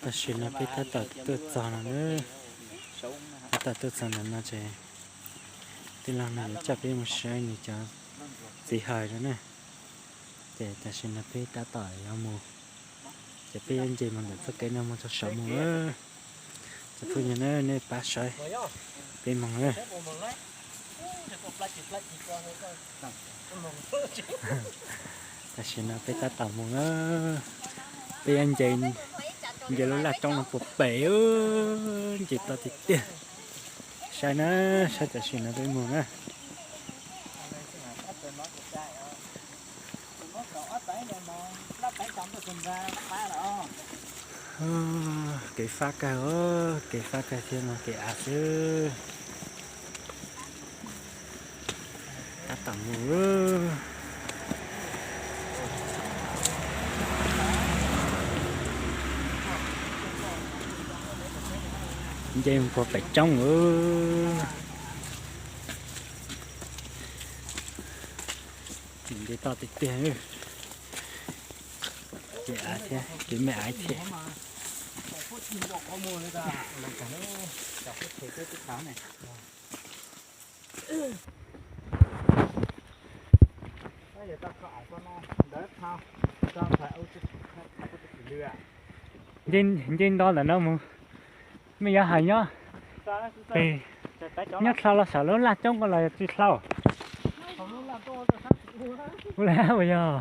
Tam sim no peb tab tom tuaj txog no na, tab tom tuaj txog ntawm no ces tij laug nws yuav coj peb mus saib nws cov txiv hawm no na. Ces tam sim no peb tab tom yuav mus, ces peb yuav nce mus ntawm txoj kev no mus txog saum mus na. Cov phooj ywg na, nej pab saib peb mus na. Tam sim no peb tab tom mus na, peb yuav nce, nce lub laj roob no puag pem, nce toj tiag tiag. Saib na, saib tam sim no peb mus na. Kev fab kawg, kev fab kawg thiab no kev av xwb. Tab tom mus, nce mus puag pem roob. Nce toj tiag tiag. Kev av thiab kev me av thiab. Nce nto ntawm no mus, mej yuav hais nyob pem, nyob dlhau los saum lub laj roob ko los tsis dlhau? Ua li uas yog.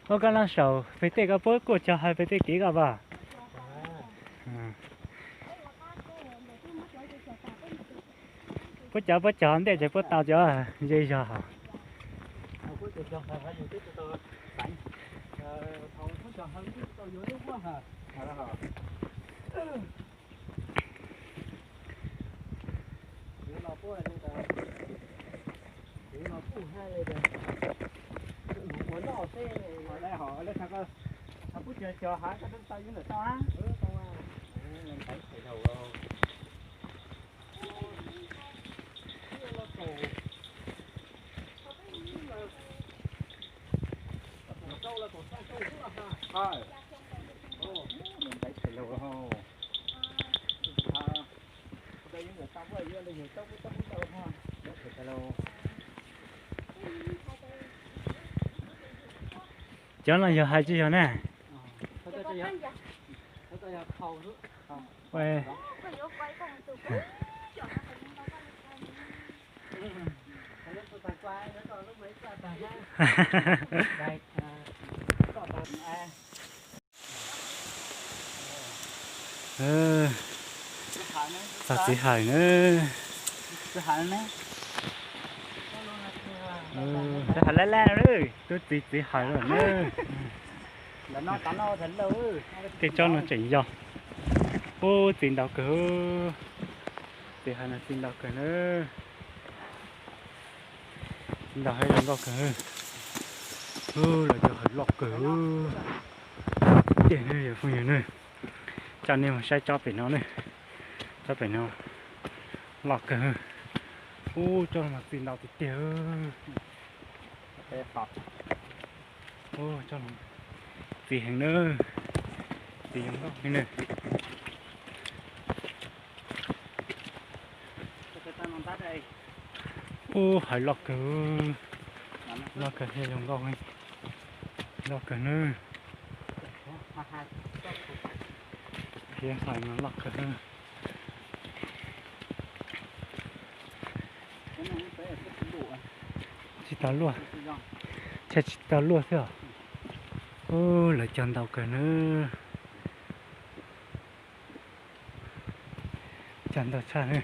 Ua koj laj saum pem tej ko puab kuaj cog hais pem tej kev ko as. Puab cov puab cog ntej ces puab tau cov ze zog hos. Cov no yog hais tsis yog na? Txog txiv hawm na. Txiv hawm laj laj, tub txiv txiv hawm lawm na. Tej tsob no tseem yog. Ub, txiv ntau kawg. Txiv hawm no txiv ntau kawg na. Txiv ntau hawm zoo nkauj kawg. Ub, lawv cov hawm loj kawg. Tiag ne yog phooj ywg ne. Coj nej mus saib tsob pem no ne. Tsob pem no loj kawg. Ub, tsob no txiv ntau tiag tiag. Ub, tsob no txiv heev na. Txiv zoo nkauj heev na. Ub, hawm loj kawg. Loj kawg thiab zoo nkauj, loj kawg na. Thiab hawm no loj kawg. Tsis tau luaj, tsis tau luaj xwb os. Ub, lawv cog ntau kawg na. Cog ntau tshaj na.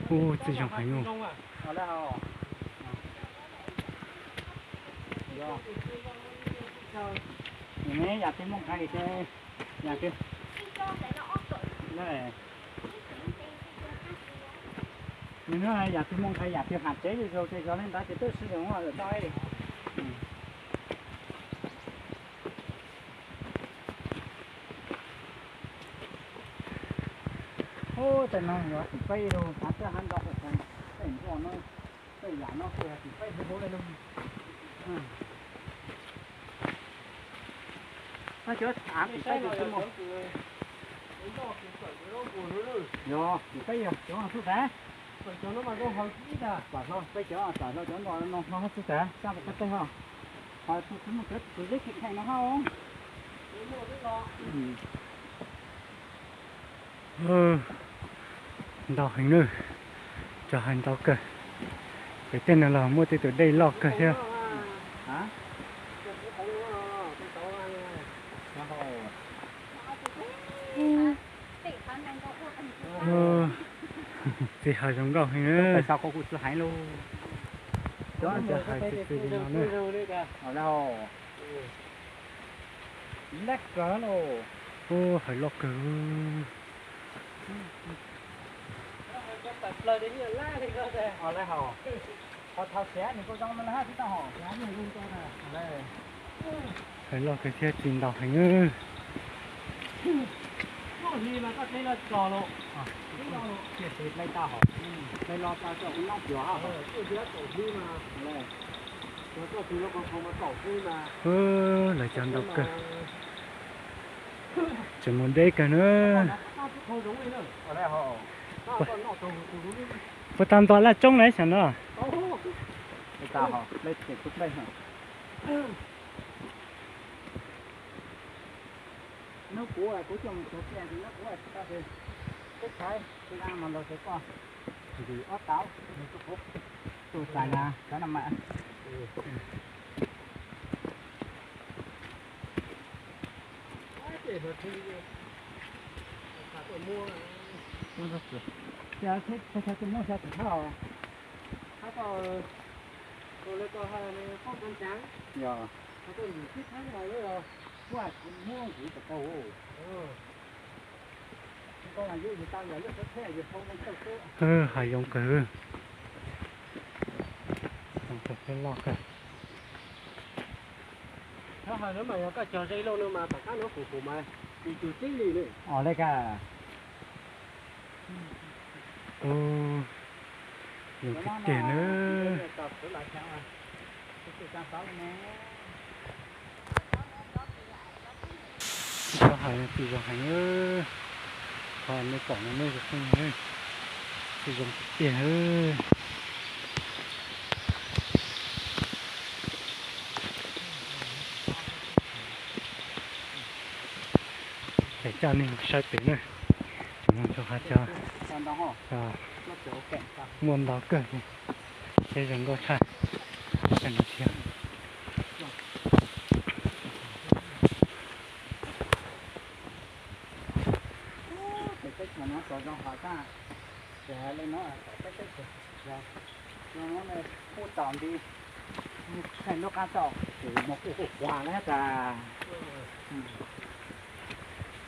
Ub, txiv zoo heev. Nws yam twg mus nqhis yam twg ham tsev zog ces zog li ntawd ces twb sib zoo lawm tau. Tej no yog tim peb rau, xav tias hab nto tej npua no, tej yam no kuj yog tim peb hauv hauv li no. Cov av tim peb, yog tim peb yog cov txhub tas, tam hlo peb cov, tam hlo cov no no hlo txhub tas, sab peb tej ho, ho txhub muaj cov tus zeb kheej kheej no hab. Ntau heev na, cov hais ntau kawg. Pem tej no los muaj tej tus dej loj kawg thiab. Txiv hav zoo nkauj heev na. Cov hais txiv txiv li no na. Ub, hais loj kawg. Hais loj kawg thiab tsis ntau heev. Lawv cov ntau kawg, tseem mus deb kawg na. Puas tag ntua laj tsoob lawm xyoo no? Hnub kuv kuv coj mus tsuag tsiaj ntawm no kuv tsis tau, peb thaib tsis a mas los ces koj ntws ob tauv, tus txais na cov no mas. Yog, muab ntxiv tau tau. Hav zoov kawg, zoo kawg thiab loj kawg. Yog koj cog ze loj no mas tom qab no kuv kuv mas tsis tug tib li li. Os le ka. Ub, zoo tiag tiag na. Cov hais tsis zoo heev, qhov nej pom no nej zoo, tsis zoo tiag tiag. Ces coj nej saib pem na, tseem muaj ntau qhov chaw, muaj ntau kawg, thiab zoo nkauj tshaj, coj nej saib. Peb teb chaws no tau zoo hov tag, ces hais li no tom peb teb chaws, kuj tau nti, kheej lub qab tau, ces mus kuj kuj quas na tas,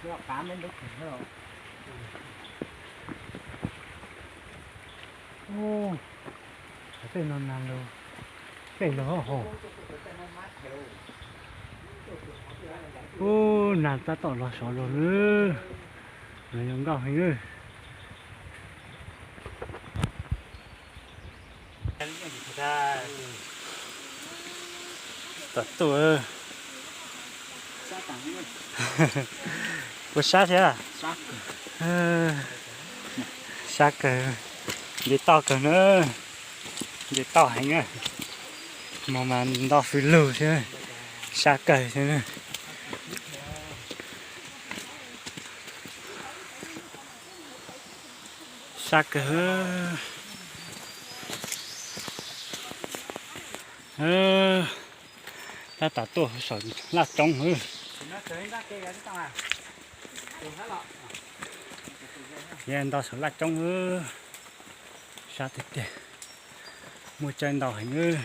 lub qab me lub kws. Ub, tej no nas lus, tej no hos, ub, nas tab tom los sov los lawm, zoo nkauj heev. Tom tuaj, puas sab thiab? Sab kawg, nce toj kawg na, nce toj heev na, mas mas nto xws lug thiab, sab kawg thiab na. Sab kawg. Tab tom tuaj saum laj roob. Nto saum laj roob, sab tiag tiag, muaj tsaib ntau heev.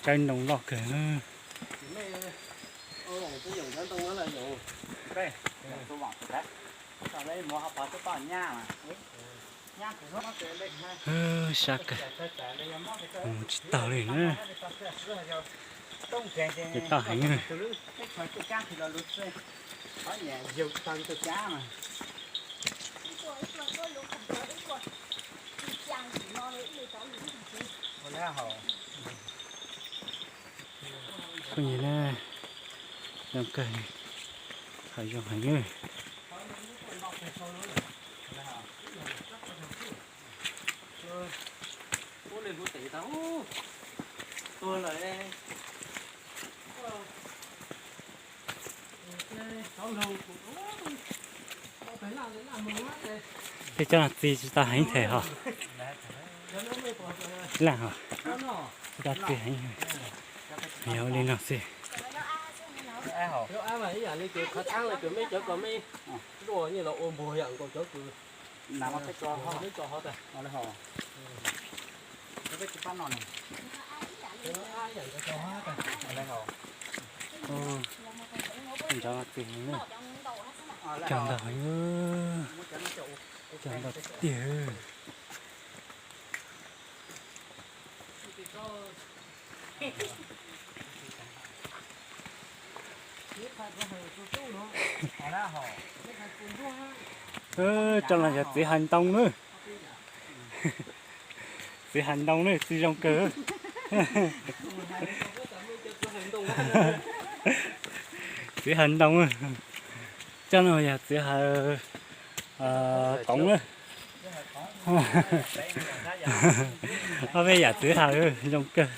Tsaib ntoo loj kawg. Sab kawg, mus tsis taus li na. Tau heev. Phooj ywg na, zoo kawg, qhov zoo heev. Tej cov no txi tsis tau heev thiab hos. Laj hos, tsis tau txi heev. Yog li no xwb. Ncov txi heev na. Cog ntau heev, cog ntau tiag. Cov no yog txiv hav ntoo na. Txiv hav ntoo na, txiv zoo kawg. Txiv hav ntoo, cov no yog txiv hav qoov na. Ob peb yam txiv hav zoo kawg.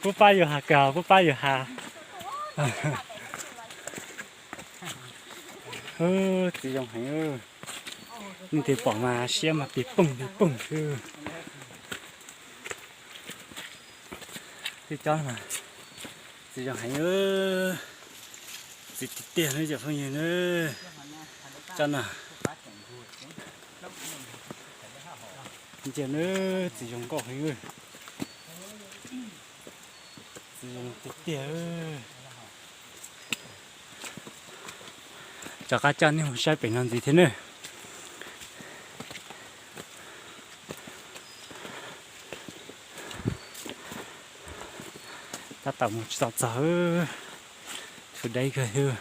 Puab pab yus has kawg, puab pab yus has. Txiv zoo heev. Nej tig pom mas siab mas pis poog pis poog xwb. Tej cov mas txiv zoo heev, txiv tiag tiag na cov phooj ywg na. Cov no ntsia na, txiv zoo nkauj heev, txiv zoo tiag tiag. Rov qab coj nej mus saib pem no ntxiv thiab nawb. Tab tom mus tsis tau txog, txhua deb kawg xwb.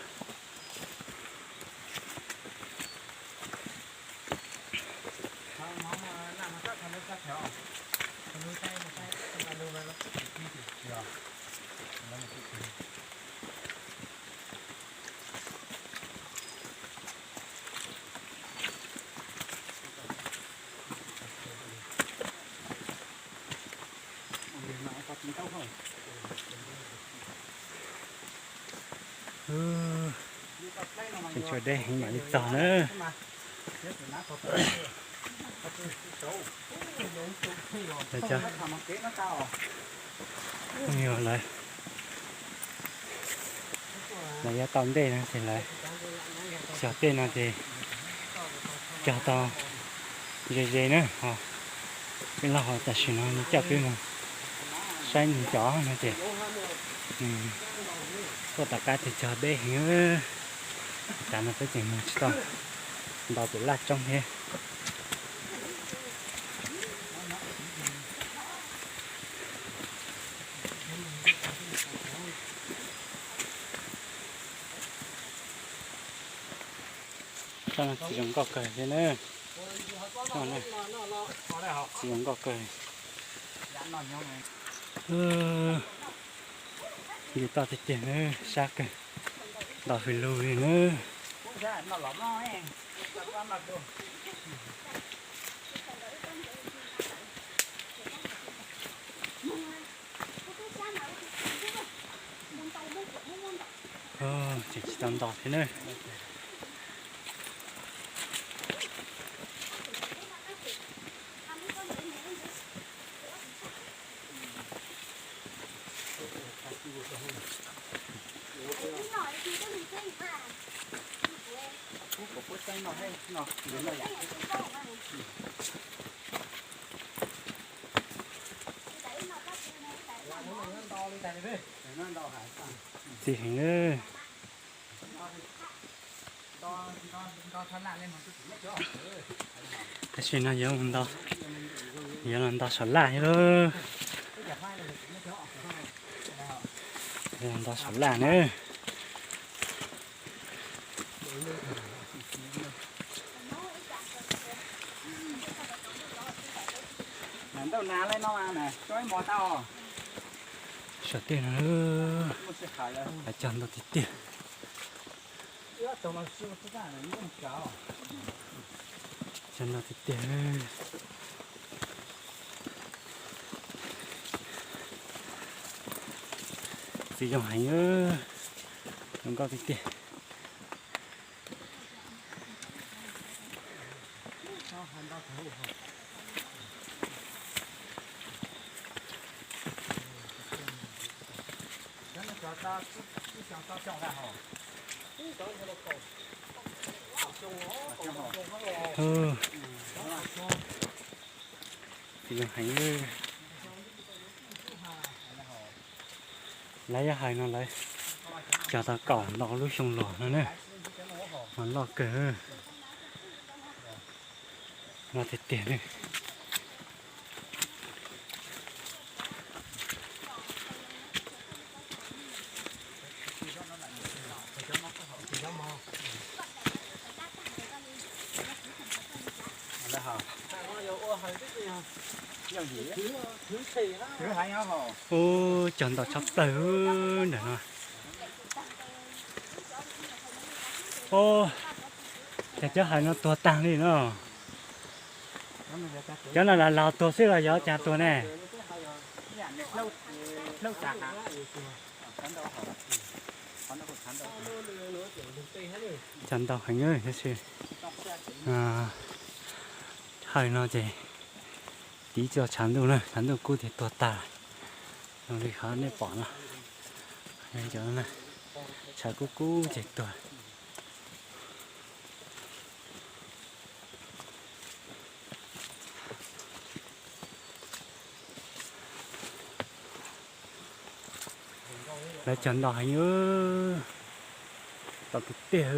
Tseem tshuav deb heev mam li txog na. Lawv cov phooj ywg lawv, lawv yuav tau ntej no ces lawv cog tej no ces cog tau ze ze na. Peb los ho tam sim no nws coj peb mus saib nws cov no ces tuaj tom qab ces cog deb heev. Tav no peb tseem mus tsis tau nto pem laj roob thiab. Txiv zoo nkauj kawg thiab na. Txiv zoo nkauj kawg. Nce toj tiag tiag na, sab kawg, nto hws lug li na. Tseem tsis tau nto thiab na. Txiv heev. Tam sim no yuav, yuav los nto saum laj thiab lauj. Yuav los nto saum laj na. Saum tej no, lawv cog ntau tiag tiag. Cog ntau tiag tiag. Txiv zoo heev, zoo nkauj tiag tiag. Txiv zoo heev. Lawv yuav hais no lawv cog tau kaum ntau lub xyoo los no na, mas loj kawg. Loj tiag tiag li. Ub, cog ntau tshaj plaws ntawm no. Ub, cas cov hais no tuag tag li no. Cov no los laus tuag xwb los yog cas tuag ne? Cog ntau heev tab sis hais no ces tiv txoj tshav ntuj na, tshav ntuj kub ces tuag tag. Zoo li qhov nej pom no, cov tshav kub kub ces tuag. Lawv cog ntau heev, ntau tiag tiag.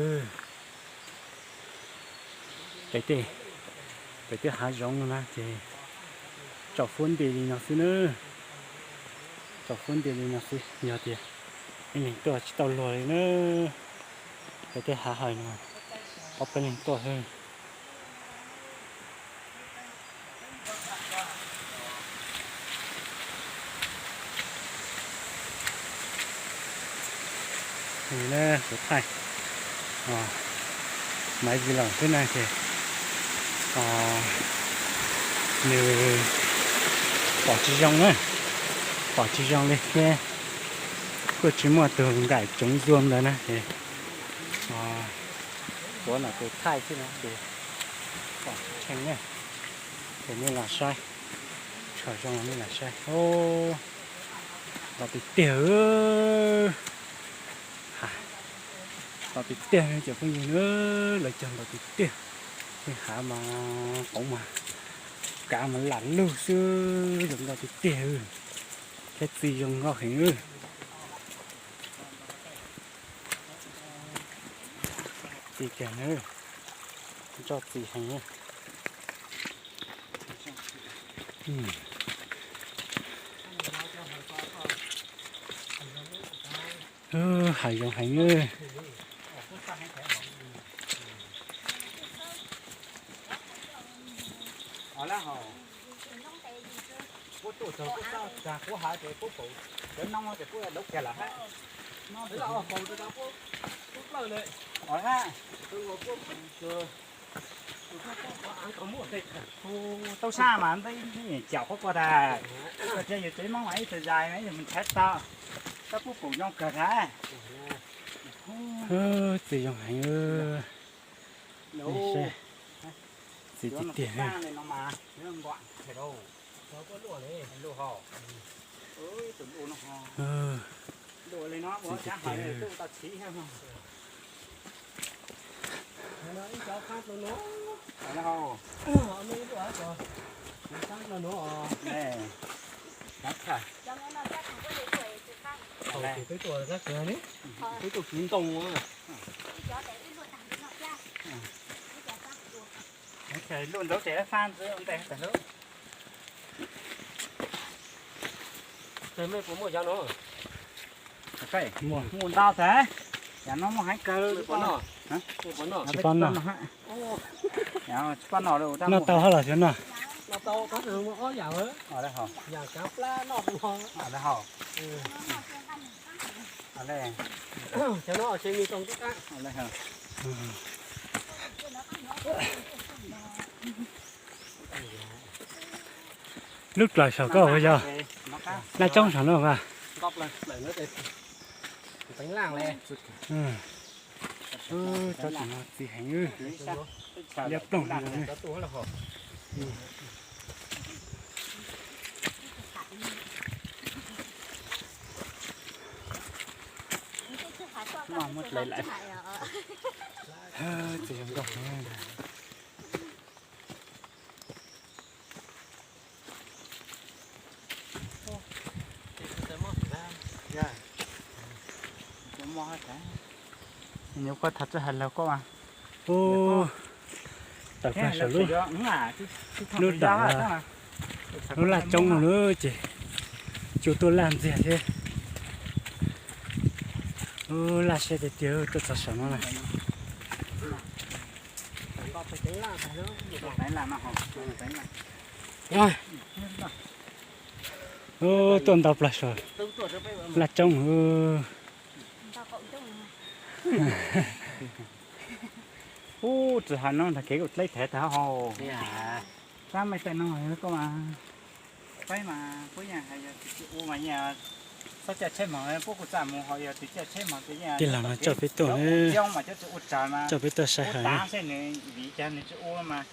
Pem tej, pem tej hav zoov no na ces tsaus fuab nti li no xwb na. Tsaus fuab nti li no xwb, yog tias ib leeg tuaj tsis tau luag li na. Pem tej hav hais no ob peb leeg tuaj xwb. Kuv thaij Maiv Vlogs xwb na ces nws pom tsis zoo na, pom tsis zoo li thiab kuj tsis muaj tus nkaim tsoov zuam ntawd na ces kuv no kuv thaij xwb na ces pom tsis tsheej na. Ces nej los saib, tshaj zoo los nej los saib. Ntau tiag tiag. Ntau tiag tiag cov phooj ywg na, lawv cog ntau tiag tiag. Tej hav mas qoob mas kav mas lam lug xwb, zoo nkauj tiag tiag. Thiab txiv zoo nkauj heev. Txiv tiag na, tso txiv heev. Hav zoov heev. Kuv tuaj txog kuv xav txog kuv hav ces kuv pum cov noob ces kuv dauv kiag lawm hab. Kuv plaws li. Kuv taub sab mas ntev caum qhuav ko tas, koj tsis yog tsev Hmoob mas ib txhia zais ib txhia mus nrhav tau, tab kuv pum zoo kawg tas. Txiv zoo heev. Txiv tiag tiag. Txiv tiag tiag. Peb tuaj kiv ntoo. Lub ntawd ces fab ntxwv ntes tag lub. Tes mej puas muaj yov no? Muaj ntau tas, yam no muaj heev kawg. Tsis pab noj, tsis pab noj lawm, noj tau hab los xyov noj. Lub plaws saum koj ua yog laj tsoob saum no mas. Cov tseem no txi heev, liab ploog li. Muaj dlej lawm. Txiv zoo nkauj. Nyuam koj tham txawj hais lawv koj mas. Ub, tawm plag saum lub, lub tawm, lub laj tsoob no lawm ces tsuas tuaj laj ntxiag thiab. Ub, laj siab tiag tiag tuaj txog saum no na. Ub, tuaj ntau plag saum laj tsoob. Ub, tsis hais no ntag kev kuj dleb thev tag hauv. Sab mej tej no koj mas, peb mas kuj yeej hais yog tus tsis ua mas yeej txhob caij tsheb moog, puab kuj txaj muag, ho yog tus caij tsheb moog ces yeej tij laug no coj peb tuaj, coj peb tuaj saib hawm. Nws vim cas nws tsis ua mas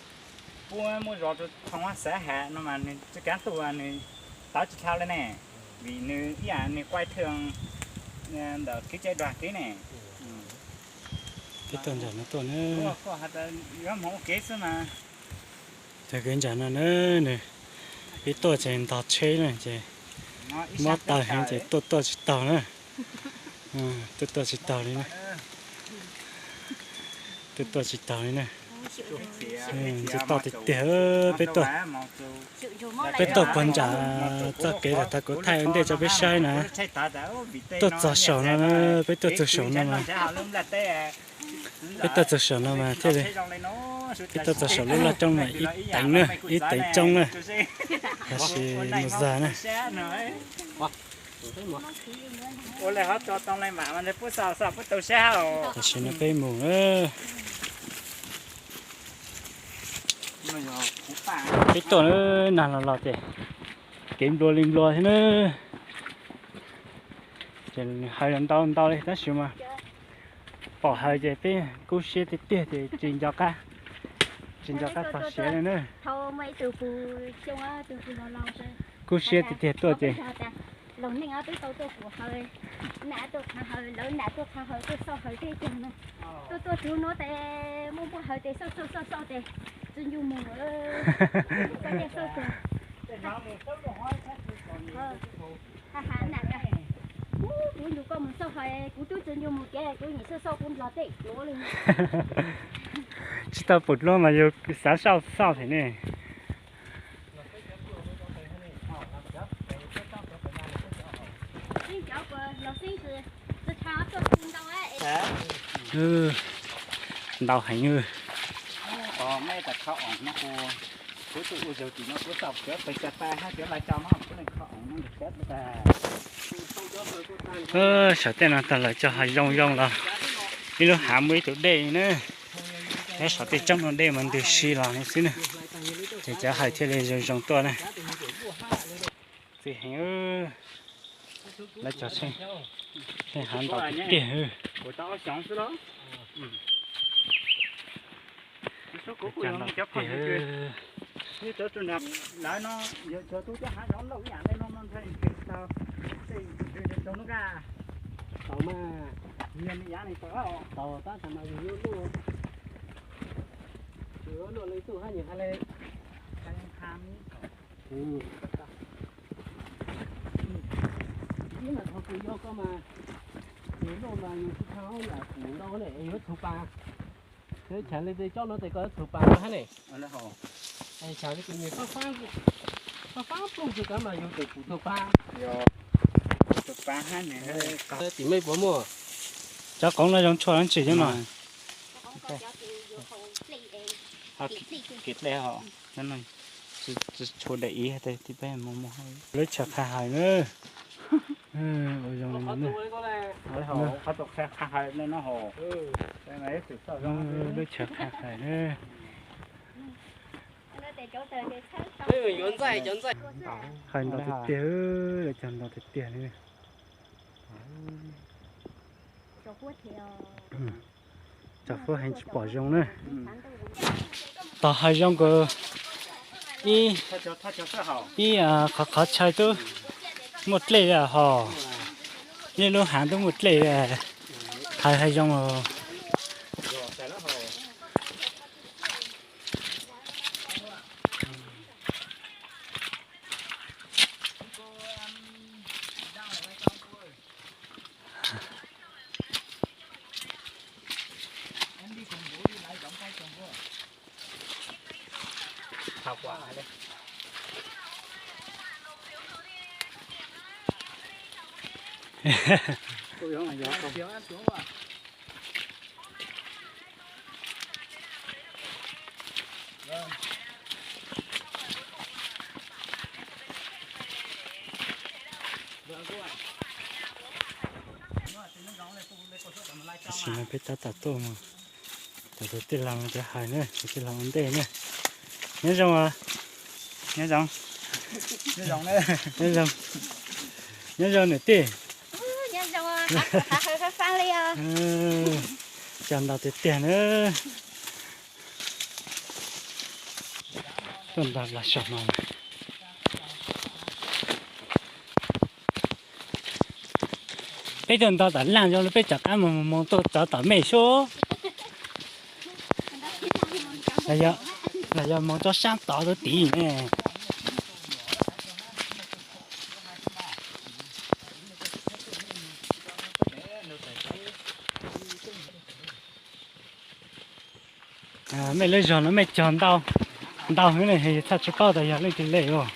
puab muab zov rau thoo xav has no mas nws tsis kav tuaj, nws tawv tsis dhau li ne, vim nws ib yam nws quay thwm ntawm kev cai dag kev ne. Peb tuaj ntsam no tuaj na. Yuav moog ua kev xwb mas. Tag kev ntsam no na, nws peb tuaj ces ntog tsheb na ces mob taw heev ces tuaj tuaj tsis taug na. Tuaj tuaj tsis taug li na. Tuaj tuaj tsis taug li na. Ntxiv toj tiag tiag, peb tuaj, peb tuaj puag ntsam txoj kev thaum kuv thaij ua ntej rau peb saib na. Tuaj txog saum no, peb tuaj txog saum no mas, peb tuaj txog saum no mas thiaj li, peb tuaj txog saum lub laj roob mas ib teev na, ib teev roob na, tab sis mus zog na. Ua le hov tso tau le mam puab xav xav puab tau sab. Tam sim no peb mus, peb tuaj nag los los ces kev nplua li nplua thiab na. Ces nws hawv los ntau ntau li tab sis mas pom hawv ces peb kub siab tiag tiag ces tsis nco qab, tsis nco qab txog siav li na. Kub siab tiag tiag tuaj ces. Los neej ob peb tau tuaj kuv hawv, nam tuaj qhav hawv, lawv nam tuaj qhav hawv tuaj xauj hawv tej cag na. Tuaj tuaj txug nuav tes muaj muaj hawv tes xauj xauj xauj xauj tes tsi ncu mus. Xauj tes xauj tes. Ha ha nam, kuv ncu koj mus xauj hawv, kuv tub tsi ncu mus kev, kuv nyiam xauj xauj kuv nplog tej dluav li. Tsis tau pum dluab mas yus xav xauj xauj thiab ne. Ntau heev. Saum tej no tag lawv cog hav zoo zoo los, ib lub hav muaj ib tug dej na. Nyob saum tej roob no dej mas ntws si los no xwb na, ces cov hawv thiaj li zoo zoo tuaj na. Txi heev, lawv cog tsheej hav ntau tiag tiag. Tau mas, tau tab sis mas yus yuav luaj, yus yuav luaj leej twg hab nyias hab le. Ib mas thaum kuv yuav koj mas, yus luaj mas yus tsis tshua yam kuv ntau ne es yuav txhua pas. Chav li tej cov no tes koj txhua pa no hab ne. Chav li kuv nyiam fab fab, fab fab ploog txhua kav mas yug tes kuv txhua pa. Yog, txhua pa hab ne. Tim mej puas muaj? Cov qoov no zoo tshuaj dlaab tsi cov no? Kev dlej hos, tsis tshuav daim iv hab tes tim peb muaj muaj. Lawv tshav qha hais na. Ua zoo li no ne. Qhov tus qha hais no, lawv tshav qha hais na. Hais ntau tiag tiag, lawv cog ntau tiag tiag li. Tso huab heev tsis pom zoo na. Tos hav zoov kawg ib, ib qhov qhov chaw tub muaj dlej hos, nej lub hav tub muaj dlej, thav hav zoov os. Tam sim no peb tab tom tuaj mus, tam tus tij laug cov hais na, tus tij laug ua ntej na. Nyob zoo os. Nyob zoo, nyob zoo niam tij. Cog ntau tiag tiag na. Tuaj ntau los saum no. Peb tuaj ntau tom laj zoo li peb rov qab mus mus tuaj rov tom mej sub. Los yog mus rau sab tod rau tid ne. Mej lub zog no mej cog ntau, ntau heev ne, txhaj tsis paub tas yog leej twg li os.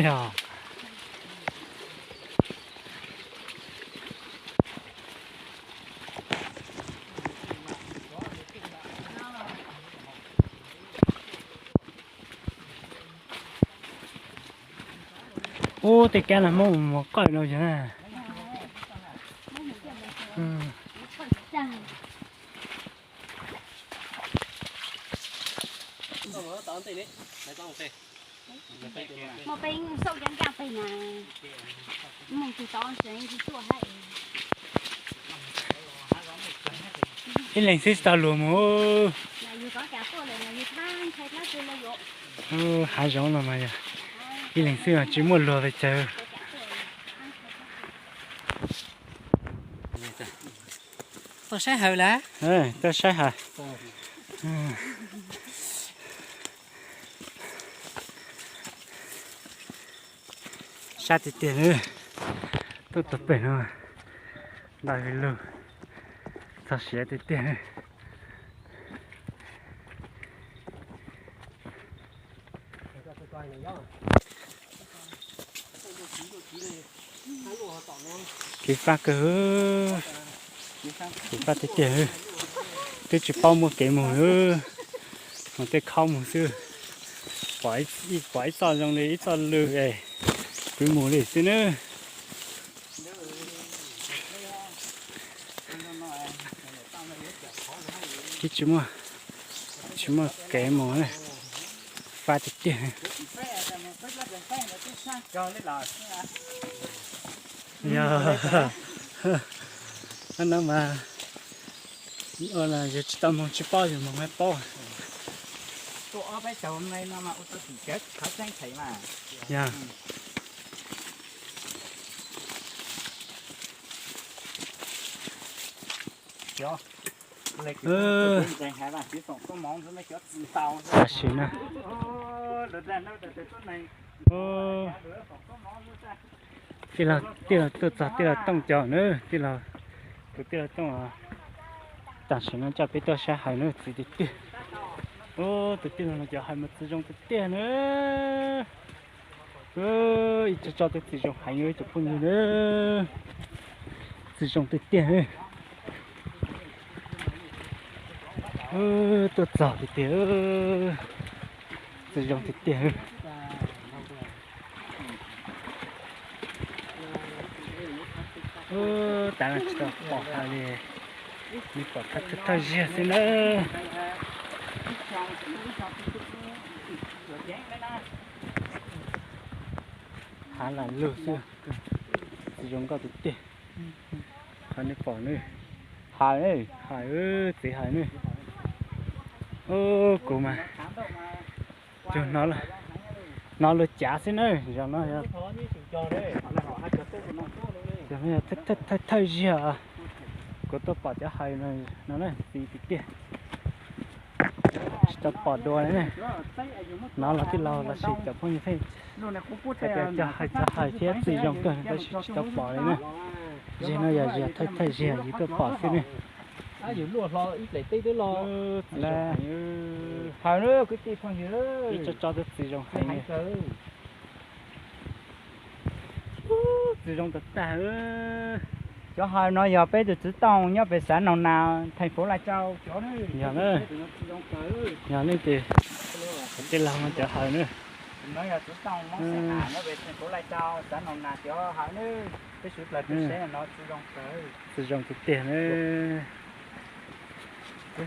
Yog. Ub, tej kab no muab mus qawj no yog na. Muaj peb xauj cov nkaj pem na, mus tus tod tseem tsis tuaj hab. Ib leeg xwb tsis tau luag mus. Hav zoov no mas yog ib leeg xwb mas tsis muaj luag pes tsawg. Tuaj saib hawm lawm. Tuaj saib hawm. Sab tiag tiag na, tuaj tau pem no, nta vi lug, txog siav tiag tiag na. Kev fab kawg, kev fab tiag tiag, twb tsis paub muaj kev mus li, mus tej khaub mus xwb, pom ib txoj zoo li ib txoj lw es kwv mus li xwb nawb. Twb tsis muaj, tsis muaj kev mus, fab tiag tiag. Yog, no mas yus tsis tau moog tsis paub, yus moog mas paub. Yog. Tam sim na, Tij laug, tij laug tuaj txog tij laug Tooj cov na, tij laug, tus tij laug Tooj, tam sim no coj peb tuaj saib hais na, txiv tiag tiag. Tus tij laug no cov hais mas txiv zoo tiag tiag na. Ib tsob tsob twb txiv zoo heev ib tsoom phooj ywg na. Txiv zoo tiag tiag. Tuaj txog tiag tiag. Txiv zoo tiag tiag. Tav no tsis tau pom hais li, nws pom thawj thawj ziag xwb na. Hav lam lug xwb, txiv zoo nkauj tiag tiag. Qhov nej pom na, hais, hais, txiv hais na. Kuv mas cuag hnov luag cav xwb na, zaum no yog thawj thawj ziag kuv tuaj pom cov hais no na, txiv tiag tiag. Tsis tau pom dua li na. Hnov los tij laug los sis cov phooj ywg pheej hais tias cov hais thiab txiv zoo kawg tab sis tsis tau pom li na. Ziag no yog ziag thawj thawj ziag yus tuaj pom xwb ne. Hais na kwv tij phooj ywg, ib tsob tsob twb txiv zoo heev. Txiv zoo tag tag. Cov hais no yog peb tus txiv tooj nyob pem xav Noog Nas, theej Fuv Lais Tsau. Yog, yog ne ces tij laug no cov hais na. Txiv tooj nyob pem theej Fuv Lais Tsau xav Noog Nas cov hais na. Peb sawv daws saib no txiv zoo tiag tiag na. Ib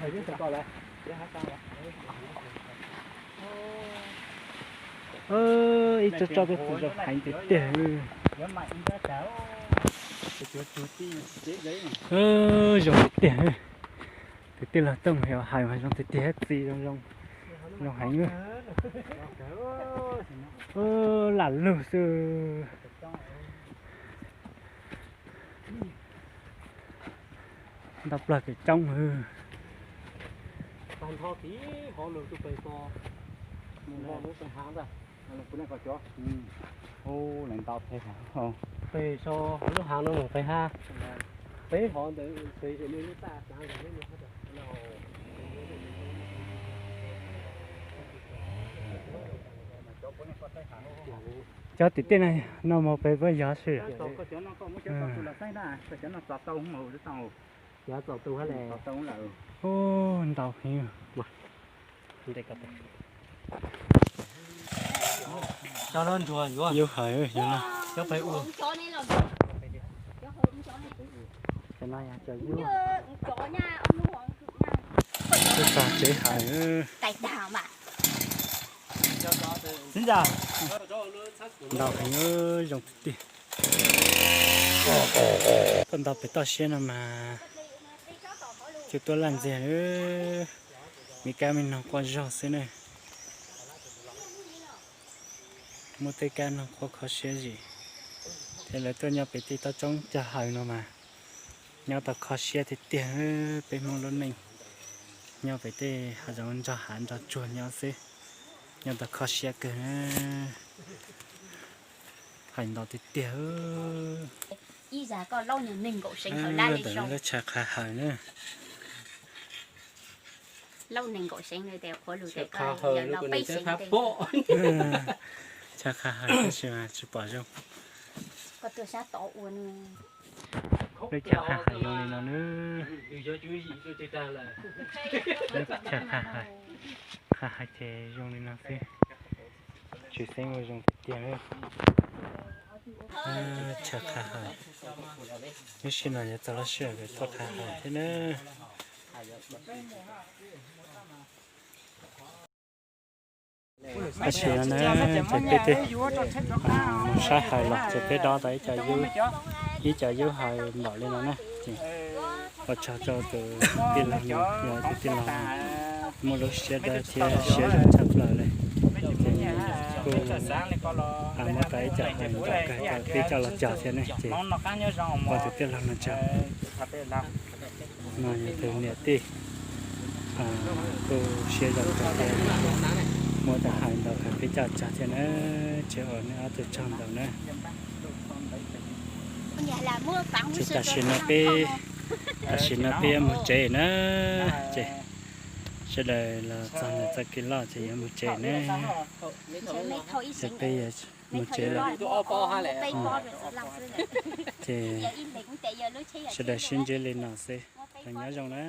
tsob tsob twb txiv zoo heev tiag tiag. Zoo tiag tiag. Tus tij laug Tooj hais mas zoo tiag tiag, txiv zoo, zoo heev. Lam lug xwb. Ntau plaws pem roob. Ntau pem, pem so lub hav no mus pem hab, peb hov ntawd pem lub taj. Cov tim tej no mus pem puab yog si. Ub, ntau heev. Yub hais, twb tag tsev hais. Ntau heev, zoo tiag tiag. Tuaj nto pem toj siab no mas cuag tuaj laj ntxiag, me kab me noog quaj zog xwb ne. Muaj tej kab noog quaj kho siab zim, thiab lawv tuaj nyob pem tej toj roob cag hawm no mas nyob tau kho siab tiag tiag. Peb Hmoob lub neej nyob pem tej hav zoov nrog hav nrog tsuag nyob xwb, nyob tau kho siab kawg. Hais ntau tiag tiag. Ntawm no lub tshav qha hawm na. Tshav qha hawm tab sis mas tsis pom zoo. Lub tshav qha hawm zoo li no na. Lub tshav qha hawm, qha hawm ces zoo li no xwb. Tshwj xeeb ua zoo tiag tiag. Tshav qha hawm, lub sij no yuav txog lub sij hawm tuaj qha hawm thiab na. Tab sis no na, ces peb twb mus saib hawm los ces peb dob tau ib co yub, ib co yub hawm npaum li no na. Ces ua tsaug rau tus tij laug no, yog tus tij laug muaj lub siab dawb thiab siab zoo tshaj plaws li. Ces kuj muab tau ib co hawm npaum kawg rau peb coj los cog thiab ne. Ces ua tus tij laug no tsaug. No yog tus niam tij kuj siab zoo kawg thiab, muab tau hawm ntau kawg peb coj cog thiab na. Tsis ua nej ob tug tsaug ntau na. Ces tam sim no peb, tam sim no peb yuav mus tsev na. Ces sawv daws los txog ntawm txoj kev loj ces yuav mus tsev na. Ces peb yuav mus tsev lawm. Ces sawv daws sib ntsib li no xwb, nyob zoo na.